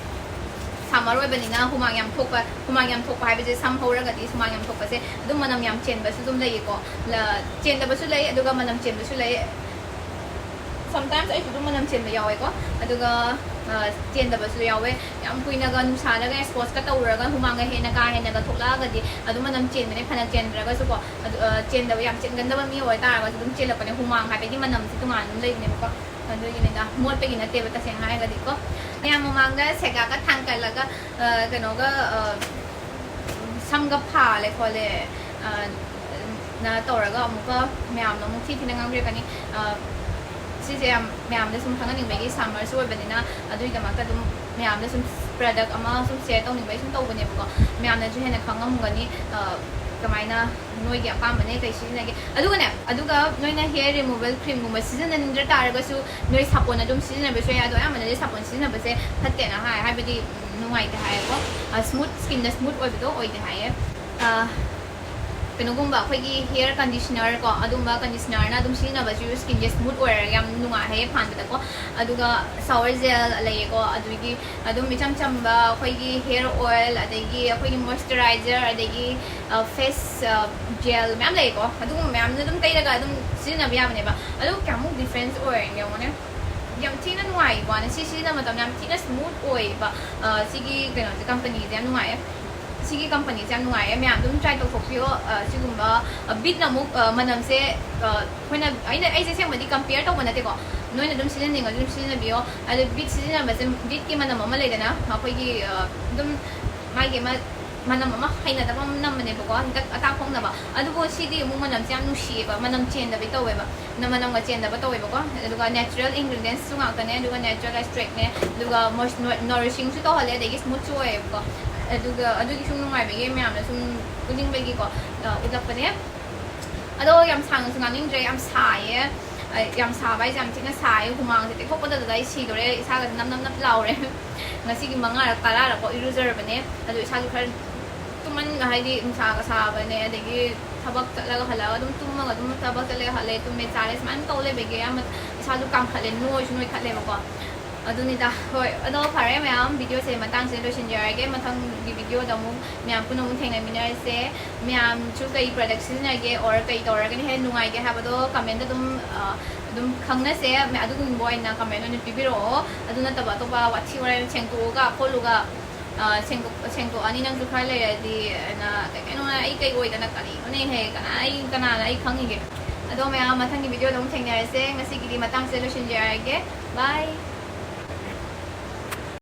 Summer ꯑꯣꯏꯕꯅꯤꯅ ꯍꯨꯃꯥꯡ ꯌꯥꯝ ꯊꯣꯛꯄ, ꯍꯨꯃꯥꯡ ꯌꯥꯝ ꯊꯣꯛꯄ ꯍꯥꯏꯕꯁꯦ, ꯁꯝ ꯍꯧꯔꯒꯗꯤ ꯍꯨꯃꯥꯡ ꯌꯥꯝ ꯊꯣꯛꯄꯁꯦ ꯑꯗꯨꯝ ꯃꯅꯝ ꯌꯥꯝ ꯆꯦꯟꯕꯁꯨ ꯑꯗꯨꯝ ꯂꯩꯌꯦꯀꯣ꯫ ꯂ-, ꯆꯦꯟꯗꯕꯁꯨ ꯂꯩ, ꯑꯗꯨꯒ ꯃꯅꯝ ꯆꯦꯟꯕꯁꯨ ꯂꯩ꯫ Sometimes ꯑꯩꯁꯨ ꯑꯗꯨꯝ ꯃꯅꯝ ꯆꯦꯟꯕ ꯌꯥꯎꯋꯦꯀꯣ, ꯑꯗꯨꯒ ꯆꯦꯟꯗꯕꯁꯨ ꯌꯥꯎꯋꯦ꯫ ꯌꯥꯝ ꯀꯨꯏꯅꯒ ꯅꯨꯡꯁꯥꯗꯒ exposeꯀ ꯇꯧꯔꯒ ꯍꯨꯃꯥꯡꯒ ꯍꯦꯟꯅ ꯀꯥ ꯍꯦꯟꯅꯒ ꯊꯣꯛꯂꯛꯑꯒꯗꯤ ꯑꯗꯨꯝ ꯃꯅꯝ ꯆꯦꯟꯕꯅꯦ, ꯐꯅ ꯆꯦꯟꯗ꯭ꯔꯒꯁꯨꯀꯣ꯫ ꯑꯗꯨ ꯆꯦꯟꯗꯕ, ꯌꯥꯝ ꯆꯦꯟꯒꯟꯗꯕ ꯃꯤ ꯑꯣꯏꯇꯥꯔꯒꯁꯨ ꯑꯗꯨꯝ ꯆꯦꯜꯂꯛꯄꯅꯦ꯫ ꯍꯨꯃꯥꯡ ꯍꯥꯏꯕꯒꯤ ꯃꯅꯝꯁꯦ ꯇꯣꯉꯥꯟꯅ ꯑꯗꯨꯝ ꯂꯩꯕꯅꯦꯕꯀꯣ꯫ ꯑꯗꯨꯒꯤꯅꯤꯗ, ꯃꯣꯠꯄꯒꯤ ꯅꯠꯇꯦꯕ ꯇꯁꯦꯡꯅ ꯍꯥꯏꯔꯒꯗꯤꯀꯣ꯫ ꯃꯌꯥꯝ ꯃꯃꯥꯡꯗ ꯁꯦꯒꯥꯒ ꯊꯥꯡꯀꯠꯂꯒ ꯀꯩꯅꯣꯒ ꯁꯝꯒ ꯐꯥꯜꯂꯦ ꯈꯣꯠꯂꯦ ꯅ ꯇꯧꯔꯒ ꯑꯃꯨꯛꯀ ꯃꯌꯥꯝꯅ ꯑꯃꯨꯛ ꯊꯤ ꯊꯤꯅ ꯉꯥꯡꯕꯤꯔꯛꯀꯅꯤ꯫ ꯁꯤꯁꯦ ꯌꯥꯝ ꯃꯌꯥꯝꯗ ꯁꯨꯝ ꯈꯪꯍꯟꯅꯤꯡꯕꯒꯤ, summerꯁꯨ ꯑꯣꯏꯕꯅꯤꯅ ꯑꯗꯨꯒꯤꯗꯃꯛꯇ ꯑꯗꯨꯝ ꯃꯌꯥꯝꯗ ꯁꯨꯝ product ꯑꯃ ꯁꯨꯝ share ꯇꯧꯅꯤꯡꯕꯒꯤ ꯁꯨꯝ ꯇꯧꯕꯅꯦꯕꯀꯣ꯫ ꯃꯌꯥꯝꯅꯁꯨ ꯍꯦꯟꯅ ꯈꯪꯉꯝꯒꯅꯤ ꯀꯃꯥꯏꯅ ꯅꯣꯏꯒꯤ ꯑꯄꯥꯝꯕꯅꯦ ꯀꯩ ꯁꯤꯖꯤꯟꯅꯒꯦ꯫ ꯑꯗꯨꯒꯅꯦ, ꯑꯗꯨꯒ ꯅꯣꯏꯅ hair removal creamꯒꯨꯝꯕ ꯁꯤꯖꯤꯟꯅꯅꯤꯡꯗ꯭ꯔ ꯇꯥꯔꯒꯁꯨ ꯅꯣꯏ ꯁꯥꯄꯣꯟ ꯑꯗꯨꯝ ꯁꯤꯖꯤꯟꯅꯕꯁꯨ ꯌꯥꯏ꯫ ꯑꯗꯣ ꯑꯌꯥꯝꯕꯅꯗꯤ ꯁꯥꯄꯣꯟ ꯁꯤꯖꯤꯟꯅꯕꯁꯦ ꯐꯠꯇꯦꯅ ꯍꯥꯏ, ꯍꯥꯏꯕꯗꯤ ꯅꯨꯡꯉꯥꯏꯇꯦ ꯍꯥꯏꯌꯦꯀꯣ꯫ Smooth, skinꯗ smooth ꯑꯣꯏꯕꯗꯣ ꯑꯣꯏꯗꯦ ꯍꯥꯏꯌꯦ꯫ ꯀꯩꯅꯣꯒꯨꯝꯕ ꯑꯩꯈꯣꯏꯒꯤ hair conditionerꯀꯣ, ꯑꯗꯨꯝꯕ conditionerꯅ ꯑꯗꯨꯝ ꯁꯤꯖꯤꯟꯅꯕꯁꯨ skinꯁꯦ smooth ꯑꯣꯏꯔꯒ ꯌꯥꯝ ꯅꯨꯡꯉꯥꯏ ꯍꯥꯏꯌꯦ ꯐꯥꯟꯕꯗꯀꯣ꯫ ꯑꯗꯨꯒ shower gel ꯂꯩꯌꯦꯀꯣ, ꯑꯗꯨꯒꯤ ꯑꯗꯨꯝ ꯏꯆꯝ ꯆꯝꯕ ꯑꯩꯈꯣꯏꯒꯤ hair oil, ꯑꯗꯒꯤ ꯑꯩꯈꯣꯏꯒꯤ moisturizer, ꯑꯗꯒꯤ face gel ꯃꯌꯥꯝ ꯂꯩꯌꯦꯀꯣ꯫ ꯑꯗꯨꯒꯨꯝꯕ ꯃꯌꯥꯝꯗꯨꯅ ꯑꯗꯨꯝ ꯇꯩꯔꯒ ꯑꯗꯨꯝ ꯁꯤꯖꯤꯟꯅꯕ ꯌꯥꯕꯅꯦꯕ꯫ ꯑꯗꯨ ꯀꯌꯥꯃꯨꯛ difference ꯑꯣꯏꯔꯦ ꯌꯦꯡꯉꯣꯅꯦ꯫ ꯌꯥꯝ ꯊꯤꯅ ꯅꯨꯡꯉꯥꯏꯕ ꯋꯥꯅꯦ꯫ ꯁꯤ ꯁꯤꯖꯤꯟꯅꯕ ꯃꯇꯝꯗ ꯌꯥꯝ ꯊꯤꯅ smooth ꯑꯣꯏꯌꯦꯕ꯫ ꯁꯤꯒꯤ ꯀꯩꯅꯣꯁꯦ, companyꯁꯦ ꯌꯥꯝ ꯅꯨꯡꯉꯥꯏꯌꯦ꯫ ꯁꯤꯒꯤ companyꯁꯦ ꯌꯥꯝ ꯅꯨꯡꯉꯥꯏꯌꯦ꯫ ꯃꯌꯥꯝ ꯑꯗꯨꯝ try ꯇꯧꯊꯣꯛꯄꯤꯌꯣ꯫ ꯁꯤꯒꯨꯝꯕ beatꯅ ꯑꯃꯨꯛ ꯃꯅꯝꯁꯦ ꯑꯩꯈꯣꯏꯅ, ꯑꯩꯅ, ꯑꯩꯁꯦ ꯑꯁꯦꯡꯕꯗꯤ compare ꯇꯧꯕ ꯅꯠꯇꯦꯀꯣ꯫ ꯅꯣꯏꯅ ꯑꯗꯨꯝ ꯁꯤꯖꯤꯟꯅꯅꯤꯡꯉꯁꯨ ꯑꯗꯨꯝ ꯁꯤꯖꯤꯟꯅꯕꯤꯌꯣ꯫ ꯑꯗꯣ beat ꯁꯤꯖꯤꯟꯅꯕꯁꯦ, beatꯀꯤ ꯃꯅꯝ ꯑꯃ ꯂꯩꯗꯅ, ꯑꯩꯈꯣꯏꯒꯤ ꯑꯗꯨꯝ ꯃꯥꯒꯤ ꯑꯃ ꯃꯅꯝ ꯑꯃ ꯍꯩꯅꯗꯕ ꯑꯃ ꯅꯝꯕꯅꯦꯕꯀꯣ, ꯍꯟꯗꯛ ꯑꯇꯥꯡ ꯐꯣꯡꯅꯕ꯫ ꯑꯗꯨꯕꯨ ꯁꯤꯗꯤ ꯑꯃꯨꯛ ꯃꯅꯝꯁꯦ ꯌꯥꯝ ꯅꯨꯡꯁꯤꯌꯦꯕ, ꯃꯅꯝ ꯆꯦꯟꯗꯕꯤ ꯇꯧꯋꯦꯕ, ꯃꯅꯝꯒ ꯆꯦꯟꯗꯕ ꯇꯧꯋꯦꯕꯀꯣ꯫ ꯑꯗꯨꯒ natural ingredientsꯁꯨ ꯉꯥꯛꯇꯅꯦ, ꯑꯗꯨꯒ natural extractꯅꯦ, ꯑꯗꯨꯒ nourishingꯁꯨ ꯇꯧꯍꯜꯂꯦ, ꯑꯗꯒꯤ smoothꯁꯨ ꯑꯣꯏꯌꯦꯕꯀꯣ꯫ ꯑꯗꯨꯒ ꯑꯗꯨꯒꯤ ꯁꯨꯝ ꯅꯨꯡꯉꯥꯏꯕꯒꯤ ꯃꯌꯥꯝꯅ ꯁꯨꯝ ꯎꯠꯅꯤꯡꯕꯒꯤꯀꯣ ꯎꯠꯂꯛꯄꯅꯦ꯫ ꯑꯗꯣ ꯌꯥꯝ ꯁꯥꯡꯅꯁꯨ ꯉꯥꯡꯅꯤꯡꯗ꯭ꯔꯦ, ꯌꯥꯝ ꯁꯥꯏꯌꯦ꯫ ꯌꯥꯝ ꯁꯥꯕ ꯍꯥꯏꯁꯦ ꯌꯥꯝ ꯊꯤꯅ ꯁꯥꯏꯌꯦ, ꯍꯨꯃꯥꯡꯁꯦ ꯇꯩꯊꯣꯛꯄꯗ ꯑꯩ ꯁꯤꯗꯣꯔꯦ, ꯏꯁꯥꯒꯁꯦ ꯅꯞ ꯅꯞ ꯅꯞ ꯂꯥꯎꯔꯦ꯫ ꯉꯁꯤꯒꯤ ꯃꯉꯥꯔꯛ ꯇꯔꯥꯔꯛꯀꯣ ꯏꯔꯨꯖꯔꯕꯅꯦ꯫ ꯑꯗꯣ ꯏꯁꯥꯁꯨ ꯈꯔ ꯇꯨꯝꯃꯟ ꯍꯥꯏꯗꯤ ꯅꯨꯡꯁꯥꯒ ꯁꯥꯕꯅꯦ, ꯑꯗꯒꯤ ꯊꯕꯛ ꯆꯠꯂꯒ ꯍꯜꯂꯛꯑꯒ ꯑꯗꯨꯝ ꯇꯨꯝꯃꯒ ꯑꯗꯨꯝ ꯊꯕꯛ ꯆꯠꯂꯦ ꯍꯜꯂꯦ ꯇꯨꯝꯃꯦ ꯆꯥꯔꯦ ꯁꯨꯃꯥꯏꯅ ꯇꯧ ꯂꯩꯕꯒꯤ ꯑꯌꯥꯝꯕ ꯏꯁꯥꯁꯨ ꯀꯥꯝꯈꯠꯂꯦ, ꯅꯣꯏꯁꯨ ꯅꯣꯏꯈꯠꯂꯦꯕꯀꯣ꯫ ꯑꯗꯨꯅꯤꯗ꯫ ꯍꯣꯏ, ꯑꯗꯣ ꯐꯔꯦ ꯃꯌꯥꯝ, video ꯁꯦ ꯃꯇꯥꯡꯁꯤꯗ ꯂꯣꯏꯁꯤꯟꯖꯔꯒꯦ꯫ ꯃꯊꯪꯒꯤ video ꯗ ꯑꯃꯨꯛ ꯃꯌꯥꯝ ꯄꯨꯟꯅ ꯑꯃꯨꯛ ꯊꯦꯡꯅꯃꯤꯟꯅꯔꯁꯦ꯫ ꯃꯌꯥꯝꯁꯨ ꯀꯩ product ꯁꯤꯖꯤꯟꯅꯒꯦ or ꯀꯩ ꯇꯧꯔꯒꯅ ꯍꯦꯟꯅ ꯅꯨꯡꯉꯥꯏꯒꯦ ꯍꯥꯏꯕꯗꯣ comment ꯑꯗꯨꯝ, ꯑ, ꯑꯗꯨꯝ ꯈꯪꯅꯁꯦ꯫ ꯃ-, ꯑꯗꯨꯒꯨꯝꯕ ꯑꯣꯏꯅ comment ꯑꯣꯏꯅ ꯄꯤꯕꯤꯔꯛꯑꯣ꯫ ꯑꯗꯨ ꯅꯠꯇꯕ ꯑꯇꯣꯞꯄ ꯋꯥꯊꯤ ꯋꯥꯔꯦꯝ ꯁꯦꯡꯇꯣꯛꯑꯒ ꯈꯣꯠꯂꯨꯒ, ꯑ, ꯁꯦꯡꯗꯣꯛ-, ꯁꯦꯡꯗꯣꯛꯑꯅꯤ ꯅꯪꯁꯨ ꯈꯔ ꯂꯩꯔꯗꯤ꯫ ꯑꯩꯅ ꯀꯩ ꯀꯩꯅꯣ ꯑꯩ ꯀꯩ ꯑꯣꯏꯗꯅ ꯀꯔꯤꯅꯣꯅꯦꯍꯦ? ꯀꯅꯥ-, ꯑꯩ ꯀꯅꯥꯅ ꯑꯩ ꯈꯪꯉꯤꯒꯦ? ꯑꯗꯣ ꯃꯌꯥꯝ ꯃꯊꯪꯒꯤ video ꯗ ꯑꯃꯨꯛ ꯊꯦꯡꯅꯔꯁꯦ꯫ ꯉꯁꯤꯒꯤꯗꯤ ꯃꯇꯥꯡꯁꯤꯗ ꯂꯣꯏꯁꯤꯟꯖꯔꯒꯦ꯫ Bye꯫